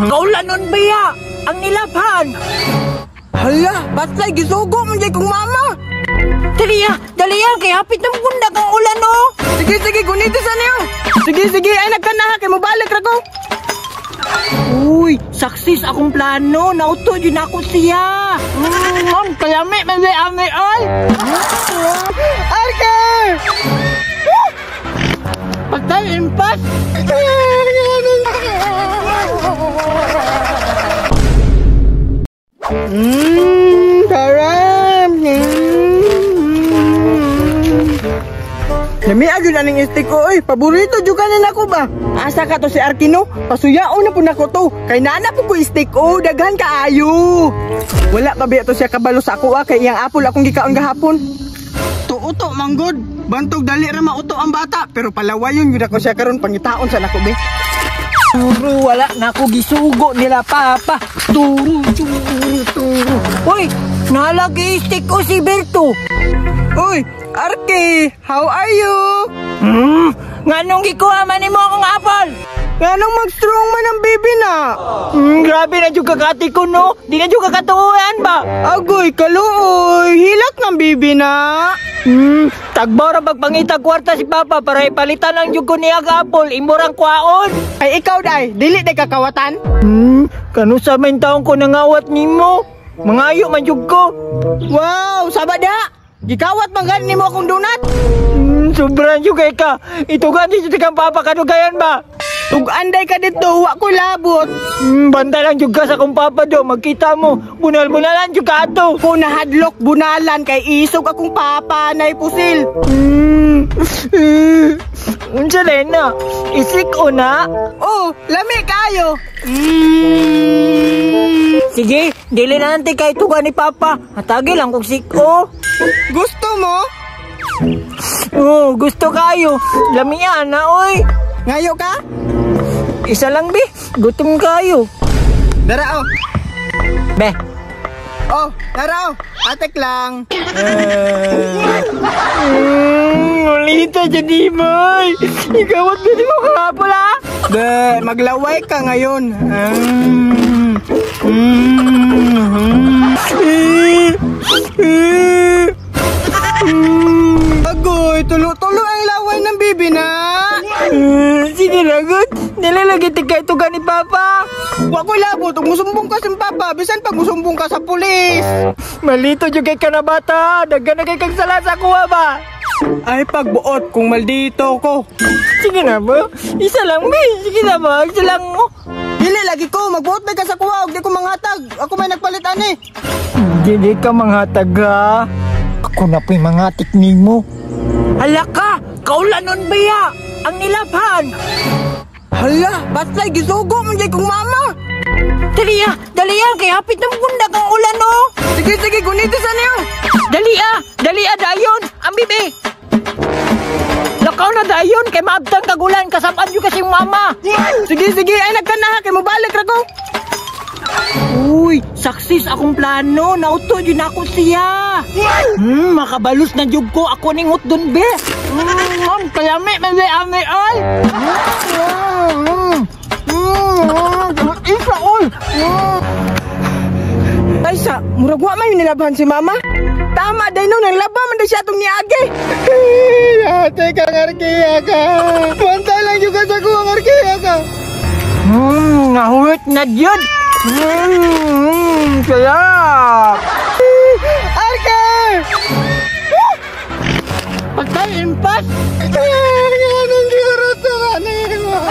Kaulanon biya ang nilabhan. Hala, baslay gisugo man jay kong mama. Dali ah, dali ah, kay hapit na mundag ang ulan oh. Sige, sige, guniti sa niyo. Sige, sige, ay nagkanaha kay mobalik ra ko. Uy, success akong plano. Nauto yun ako siya. Kalami, may ami ay. Arke! Patay, impas. Sarap. Lami agad aning stick ko oy. Paborito jud kanin ako ba? Asa ka to si Arkino? Pasuyaon na po nako to. Kay naana po ko stick o daghan kaayo. Wala pa biya to siya kabalo sa ako ah, kay iyang apple akong gikaon gahapon. Tuuto manggod. Bantog dali ra mauto ang bata, pero palawayon gyud ako siya karon pangitaon sa nako be. Turo wala na ako gisugo nila papa. Turo turo turo. Uy, nalagi stick ko si Berto. Uy, Arki, how are you? Nganong gikuha man nimo akong apple? Nganong mag-strong man ang baby na? Grabe na jud kakati ko no. Di na jud kakatuohan ba? Agoy, kaluoy, hilak ng baby na. Tagbaw ra pagpangitag kwarta si papa para ipalitan ang jud ko niya ang apple, imurang kwaon. Ay ikaw day, dili day kakawatan. Kanusa man taong ko nangawat nimo? Mangayo man jud ko. Wow, saba da. Gikawat man gani nimo akong donut. Sobrang jud kay ka. Itugan di jud kang papa kadugayan ba? Tug-anday ka dito, wa ko labot. Bantay lang jud ka sa akong papa do, magkita mo. Bunal-bunalan jud ka ato. Ko nahadlok bunalan kay isog akong papa nay pusil. Unsa na? Isik o na? Oh, lami kayo. Sige, dili na nanti kay tugan ni papa. Hatagi lang kog siko. Gusto mo? Oh, gusto kayo. Lamian na oy. Ngayo ka? Isa lang be, gutom kayo. Dara oh. Be. Oh, dara oh. Atek lang. Ulita dyan boy. Ikaw at pwede mo kahapon ha? Be, maglaway ka ngayon. Agoy, tulo-tulo ang laway ng bibi na. Sige lagot, nilalagay ka ito ka ni Papa. Wa ko labot, musumbong ka sa Papa, bisan pag musumbong ka sa pulis. Malito jud kay ka na bata, daghan na kay kang sala sa kuha ba? Ay pagbuot kung maldito ko. Sige na ba? Isa lang be, sige na ba? Isa lang mo. Dili lagi ko, magbuot na ka sa kuha, og di ko manghatag. Ako may nagpalit ani. Dili ka manghatag ha. Ako na po'y mangatik nimo. Hala ka! Kaulanon biya! Ang nilabhan! Hala! Baslay! Gisugo man jay kong mama! Dali ah! Dali ah! Kay hapit na mundag ang ulan oh! Sige, sige! Guniti sa niyo! Dali ah! Dali ah! Dayon! Ang bibi! Lakaw na dayon! Kay maabtang kagulan! Kasabaan yun kasing mama! Sige, sige! Ay nagkanaha! Kay mobalik ra ko! Uy, success akong plano. Nauto yun ako siya. Makabalos na jud ko. Ako ning hotdon be. Kalami may ami ay. Isa oy. Ay sa, murag wa man nilabhan si mama. Tama day no, nang laba man day siya atong niagi. Ate ka ngarkiya ka. Bantay lang jud ka sa kuwang ngarkiya ka. Nahuwit na jud. Sarap! Arke! Patay, impas! Anong giurot sa kanimo?